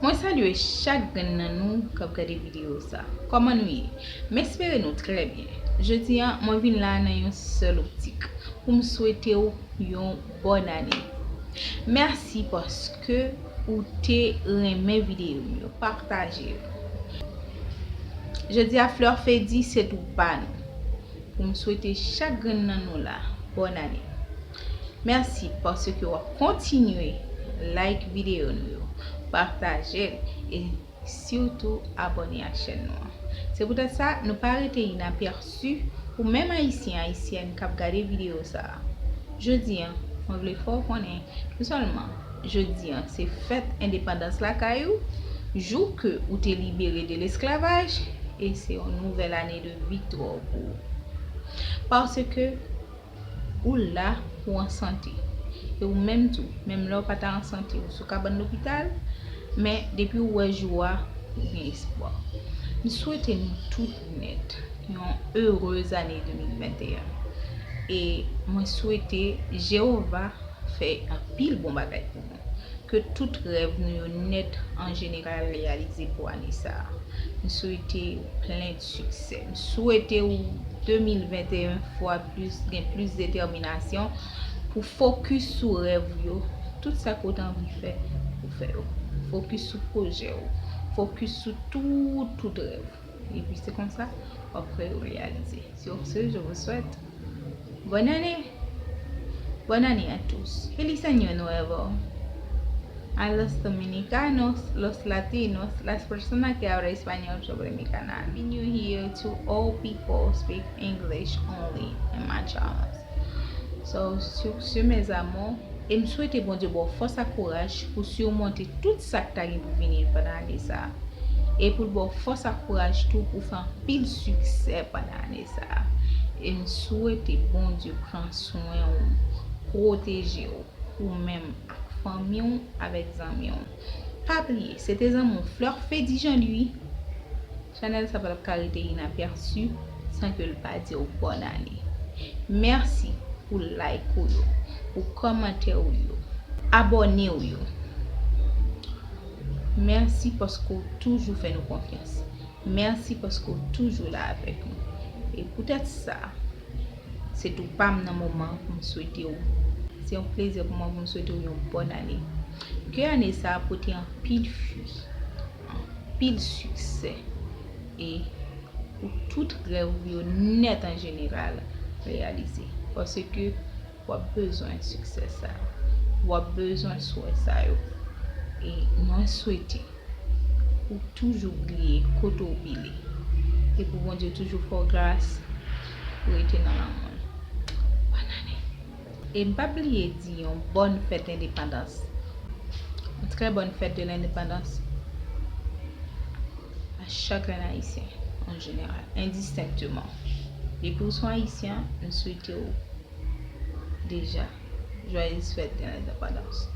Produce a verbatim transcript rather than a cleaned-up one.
Mwen salye chak grenn nan nou k ap gade videyo sa. Kòman nou ye? M espere nou trè byen. Jodi a, mwen vin la nan yon sèl optik pou m swete w yon bòn ane. Mèsi paske ou te renmen videyo m yo, pataje yo. Jodi a, Fleur Fedi se tou pa nou pou m swete chak grenn nan nou la bòn ane. Mèsi paske w ap kontinye like videyo nou yo, pataje l e sitou abòne ak chèn nou an. Se poutèt sa, nou pa rete inapèsi pou menm Ayisyen, Ayisyèn k ap gade videyo sa a. Jodi a, mwen vle fè w konnen, non sèlman jodi a se fèt endepandans lakay ou, jou ke ou te libere de lesklavaj, e se yon nouvèl ane de viktwa pou ou. Paske ou la pou w an sante. E ou menm tou, menm lè w pa ta an sante, ou sou kabann lopital, men depi ou wè jou a, ou gen espwa. M swete nou tout nèt yon erez ane de mil venteyen. E mwen swete Jewova fè anpil bon bagay pou nou. Ke tout rèv nou yo nèt an jeneral reyalize pou ane sa a. M swete w plen de siksè. M swete w de mil venteyen fwa plis, gen plis detèminasyon pou fokis sou rèv ou yo. Tout sa ke w t anvi fè, ou fè yo. Fokis sou pwojè w. Fokis sou tout, tout rèv. Epi se konsa, w ap fè yo reyalize. Sur ce, je vous souhaite bonne année. Bonne année à tous. Feliz año nuevo. A los dominicanos, los latinos, las personas que hablan español sobre mi canal. Happy New Year to all people speak English only in my channels. So, sur ce, mes amours, e m swete Bondye ba w fòs ak kouraj pou simonte tout sa k ta gen pou vini pandan ane sa a. E pou l ba w fòs ak kouraj tou pou fè anpil siksè pandan ane sa a. E m swete Bondye pran swen w, pwoteje w, ou menm ak fanmi w, avèk zanmi w. Pa bliye, se te zanmi w Fleur Fedi Jean Louis. Chanèl sa pa t ap ka rete inapèsi san ke l pa di w bòn ane. Mèsi pou like ou yo, pou kòmantè ou yo, abòne ou yo. Mèsi paske w toujou fè nou konfyans. Mèsi paske w toujou la avèk nou. E poutèt sa, se tou pa m nan moman pou m swete w. Se yon plezi pou mwen pou m swete w yon bòn ane. Ke ane sa a pote anpil fwi, anpil siksè e pou tout rèv ou yo nèt an jeneral reyalize. Paske w ap bezwen siksè sa yo. W ap bezwen swè sa yo. E mwen swete ou toujou bliye kote w pile. E pou Bondye toujou fè w gras pou rete nan lanmou l. Bòn ane. E m pa bliye di yon bòn fèt endepandans. Yon trè bòn fèt de lendepandans a chak grenn Ayisyen an jeneral, endistenkteman. Depi w se yon Ayisyen, m swete w deja joyeuses fêtes de l'indépendance.